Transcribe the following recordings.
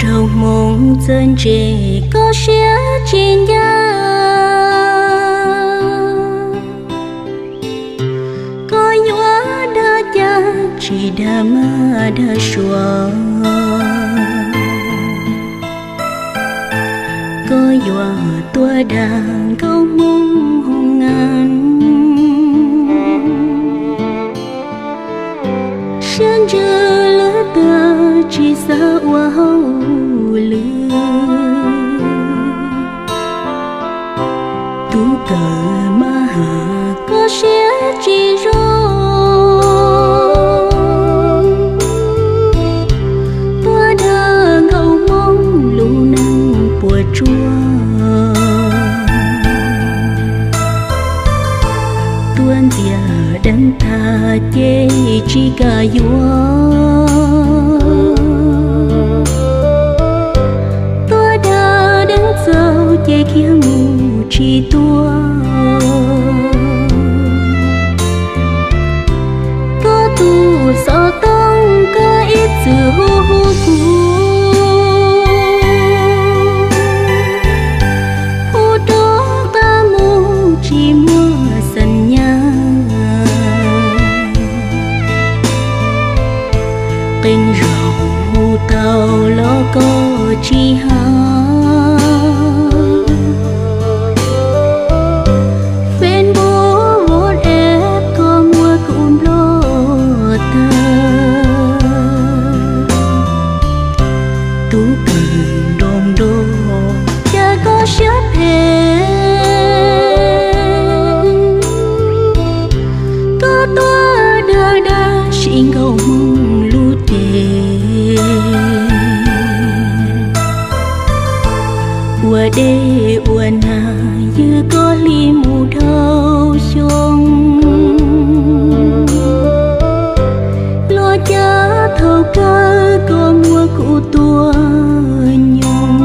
Nraug Hmoob txawj ntse koj siab tsis ncaj, koj yuav dag cas tsis dag maj dag suav, koj yuav tuaj dag nkauj Hmoob hoo nab. Siab ntsws lwm tus tsis xav ua hauj lwm, tub kawm maj has koj siab tsis zoo, tuaj dag nkauj Hmoob lub neej puas tsuaj. Tuaj ntxias deev tag ces tsis kam yuav, tuaj dag deev txaus ces khiav mus tsis tuaj. Koj tus xov tooj koj ib txwm hu hu kuv, hu rov qab mus tsis muaj xeem nyab. Qee zaug hu tau los koj tsis hab, Facebook WhatsApp koj muab kuv nploj tag. Tub kawm nroo nroo cas koj siab phem, koj tuaj dag dag sim nkauj Hmoob lub cev. Ua dej ua nag ywg koj hli mus dhau xyoo, los cas thaum kawg koj muab kuv tua nyoog.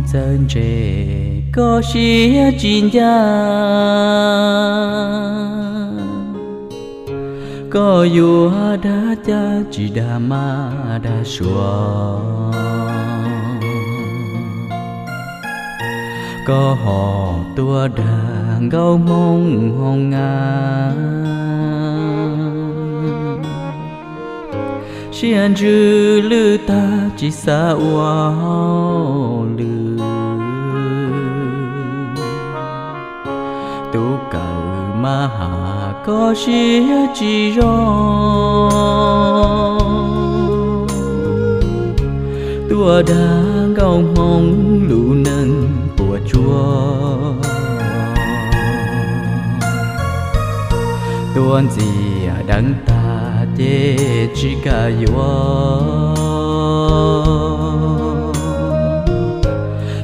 Txawj ntse koj siab tsis ncaj, koj yuav dag cas tsis dag mab dag suav. Koj ho tuaj dag nkauj hmoob hoo nga, siab ntsws lwj tag tsis xav ua hauj lwm. Tub kawm mab has koj siab tsis zoo, tuaj dag nkauj hmoob lub neej puas tsuaj. Tuaj ntxias deev tag ces tsis kam yuav,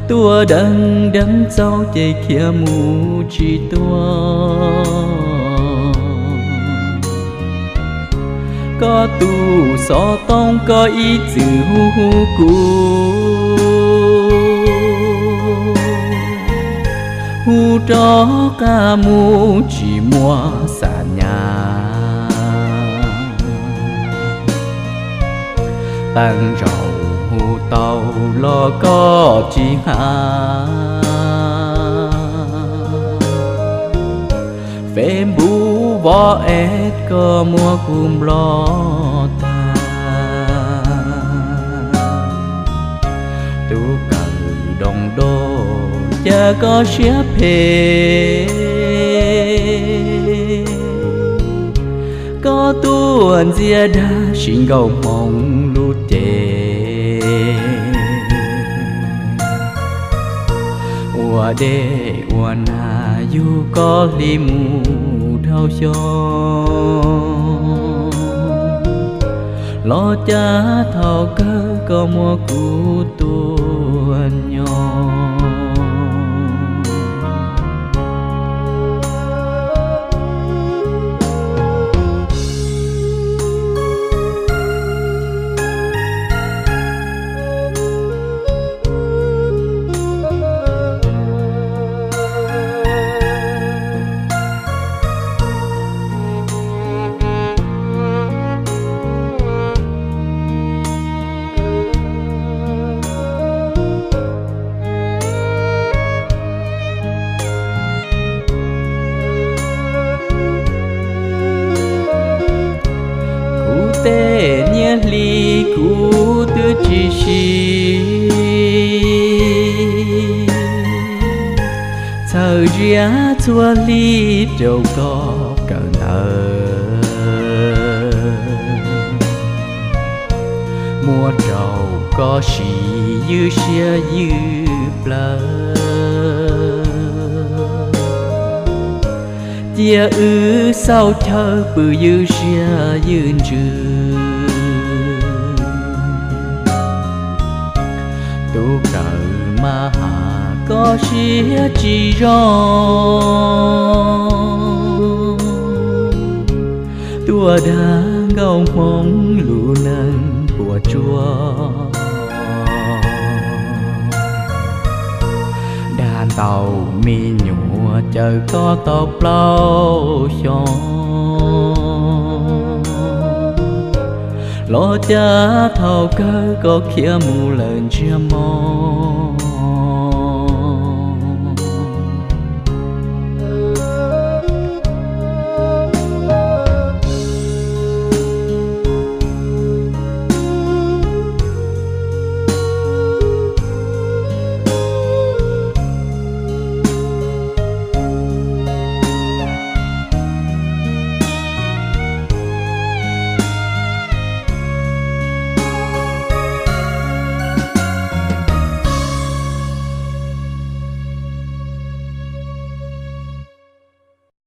tuaj deev deev txaus ces khiav mus tsis tuaj. Koj tus xov tooj koj ib txwm hu hu kuv, hu rov qab mus tsis muaj xam nyas. Teej zaum hu tau los koj tsis hais, Facebook WhatsApp koj muab kuv nplo tag. Tub kawm doos dog cas koj siab phem, koj tuaj ntxias dag sim nkauj hmoob lub cev. Ua dej ua nag yug koj hli mus dhau xyoo, los cas thaum kawg koj muab kuv tua nyo. Kuv tej niaj hli kuv twb tsis siv, txhawm ziab txhua hli rau koj kawm ntawv. Muab rau koj siv ywj siab ywj plawv, cia wb xauj chaw pw ywj siab ywj ntsws. Tub kawm mab has koj siab tsis zoo, tuaj dag nkauj hmoob lub neej puas tsuaj. Dag ntau me nyuam caw koj tau plaub xyoo, los cas thaum kawg koj khiav mus lawm ntsiag mog.